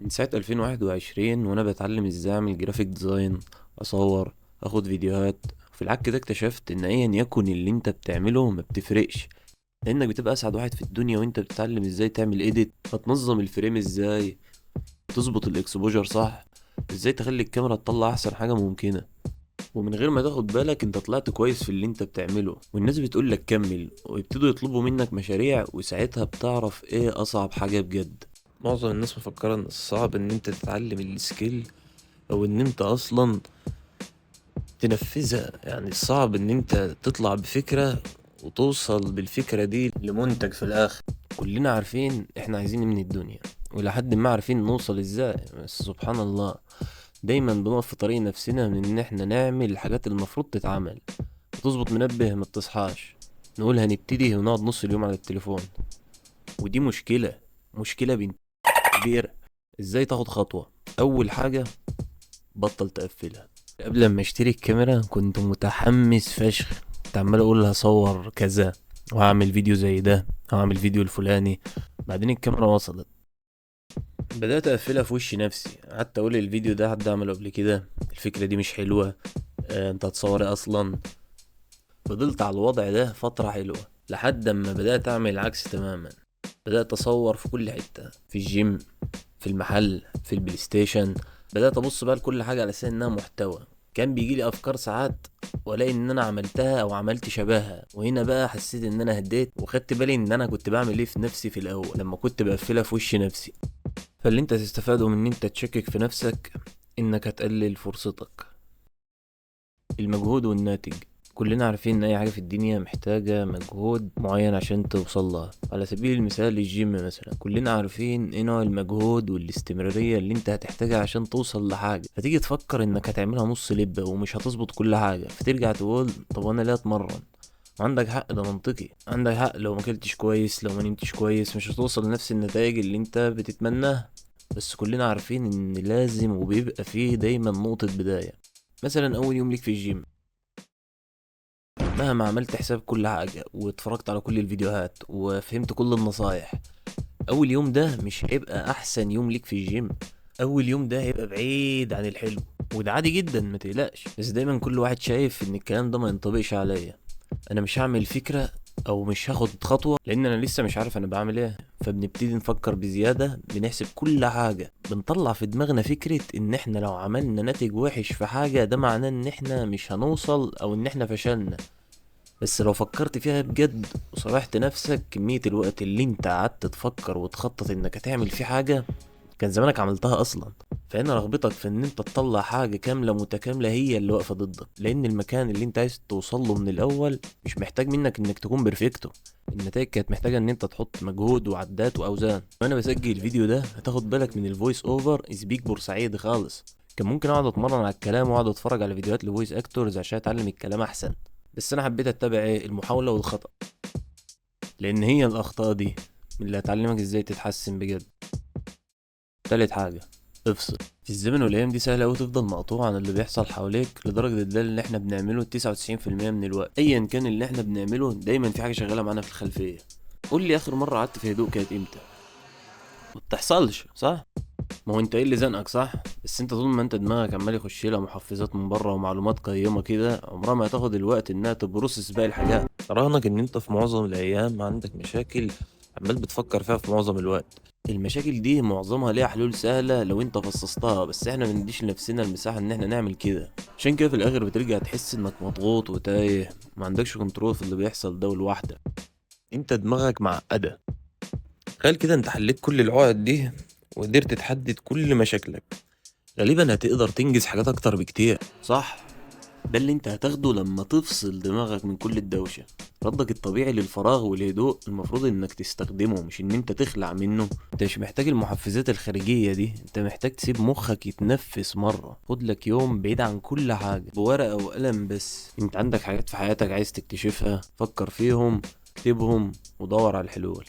من ساعة 2021 وانا بتعلم ازاي اعمل graphic design، اصور، اخد فيديوهات. في العك ده اكتشفت ان ايا يكن اللي انت بتعمله ما بتفرقش، لانك بتبقى اسعد واحد في الدنيا وانت بتتعلم ازاي تعمل edit، هتنظم ال frame ازاي، تظبط ال exposure صح، ازاي تخلي الكاميرا تطلع احسن حاجة ممكنة. ومن غير ما تاخد بالك انت طلعت كويس في اللي انت بتعمله، والناس بتقولك كمل ويبتدوا يطلبوا منك مشاريع، وساعتها بتعرف ايه اصعب حاجة بجد. معظم الناس مفكرة ان الصعب ان انت تتعلم ال skill او ان انت اصلا تنفذها، يعني الصعب ان انت تطلع بفكرة وتوصل بالفكرة دي لمنتج في الاخر. كلنا عارفين احنا عايزين ايه من الدنيا، ولحد ما عارفين نوصل ازاي، بس سبحان الله دايما بنقف في طريق نفسنا من ان احنا نعمل الحاجات المفروض تتعمل. وتظبط منبه ما بتصحاش، نقول هنبتدي ونقعد نص اليوم على التليفون، ودي مشكلة بنت كبيرة. ازاي تاخد خطوة؟ اول حاجة بطل تقفلها. قبل ما اشتري الكاميرا كنت متحمس فشخ، كنت عمال اقول هصور كذا وهعمل فيديو زي ده وهعمل فيديو الفلاني. بعدين الكاميرا وصلت، بدأت اقفلها في وش نفسي، قعدت اقول الفيديو ده حد عمله قبل كده، الفكرة دي مش حلوة، انت هتصوري اصلا. فضلت على الوضع ده فترة حلوة لحد اما بدأت اعمل العكس تماما. بدأت اصور في كل حتة، في الجيم، في المحل، في ال PlayStation. بدأت ابص بقى لكل حاجة على اساس انها محتوى. كان بيجيلي افكار ساعات والاقي ان انا عملتها او عملت شبهها، وهنا بقى حسيت ان انا هديت وخدت بالي ان انا كنت بعمل ايه في نفسي في الاول لما كنت بقفلها في وش نفسي. فاللي انت تستفاده من ان انت تشكك في نفسك انك هتقلل فرصتك. المجهود والناتج، كلنا عارفين ان اي حاجة في الدنيا محتاجة مجهود معين عشان توصل لها. على سبيل المثال الجيم مثلا، كلنا عارفين ايه نوع المجهود والاستمرارية اللي انت هتحتاجها عشان توصل لحاجة. فتيجي تفكر انك هتعملها نص لبة ومش هتظبط كل حاجة، فترجع تقول طب انا ليه اتمرن؟ عندك حق، ده منطقي، عندك حق. لو ما اكلتش كويس، لو ما نمتش كويس، مش هتوصل لنفس النتائج اللي انت بتتمناها. بس كلنا عارفين ان لازم وبيبقى فيه دايما نقطة بداية. مثلا اول يوم ليك في الجيم، مهما عملت حساب كل حاجة واتفرجت على كل الفيديوهات وفهمت كل النصايح، اول يوم ده مش هيبقى احسن يوم ليك في الجيم. اول يوم ده هيبقى بعيد عن الحلو، وده عادي جدا، ما تقلقش. بس دايما كل واحد شايف ان الكلام ده ما ينطبقش عليا، انا مش هعمل فكرة او مش هاخد خطوة لان انا لسه مش عارف انا بعمل ايه. فبنبتدي نفكر بزيادة، بنحسب كل حاجة، بنطلع في دماغنا فكرة ان احنا لو عملنا ناتج وحش في حاجة ده معناه ان احنا مش هنوصل او ان احنا فشلنا. بس لو فكرت فيها بجد وصرحت نفسك كمية الوقت اللي انت قعدت تفكر وتخطط انك هتعمل فيه حاجة كان زمانك عملتها اصلا. فهنا رغبتك في ان انت تطلع حاجة كاملة متكاملة هي اللي واقفة ضدك، لان المكان اللي انت عايز توصل له من الاول مش محتاج منك انك تكون perfecto. النتائج كانت محتاجة ان انت تحط مجهود وعدات واوزان. وانا بسجل الفيديو ده هتاخد بالك من ال voice over speak بورسعيد خالص. كان ممكن اقعد اتمرن على الكلام واقعد اتفرج على فيديوهات ل voice actors عشان اتعلم الكلام احسن، بس انا حبيت اتبع ايه؟ المحاولة والخطأ، لان هي الاخطاء دي اللي هتعلمك ازاي تتحسن بجد. تالت حاجة، افصل. في الزمن والايام دي سهلة اوي تفضل مقطوع عن اللي بيحصل حواليك لدرجة ده اللي احنا بنعمله 99% من الوقت. ايا كان اللي احنا بنعمله دايما في حاجة شغالة معانا في الخلفية. قول لي اخر مرة قعدت في هدوء كانت امتى؟ ما بتحصلش صح؟ ما هو انت ايه اللي زنقك صح؟ بس انت طول ما انت دماغك عمال يخش لها محفزات من بره ومعلومات قيمة كده عمرها ما هتاخد الوقت انها ت process باقي الحاجات. راهنك ان انت في معظم الايام عندك مشاكل عمال بتفكر فيها في معظم الوقت. المشاكل دي معظمها ليها حلول سهلة لو انت فصصتها، بس احنا ما بنديش لنفسنا المساحة ان احنا نعمل كده. عشان كده في الاخر بترجع تحس انك مضغوط وتايه، ما عندكش control في اللي بيحصل ده لوحدك. انت دماغك معقدة. تخيل كده انت حليت كل العقد دي وقدرت تحدد كل مشاكلك، غالبا هتقدر تنجز حاجات اكتر بكتير صح؟ ده اللي انت هتاخده لما تفصل دماغك من كل الدوشة. ردك الطبيعي للفراغ والهدوء المفروض انك تستخدمه، مش ان انت تخلع منه. انت مش محتاج المحفزات الخارجية دي، انت محتاج تسيب مخك يتنفس مرة. خد لك يوم بعيد عن كل حاجة بورقة وقلم بس. انت عندك حاجات في حياتك عايز تكتشفها، فكر فيهم، اكتبهم ودور على الحلول.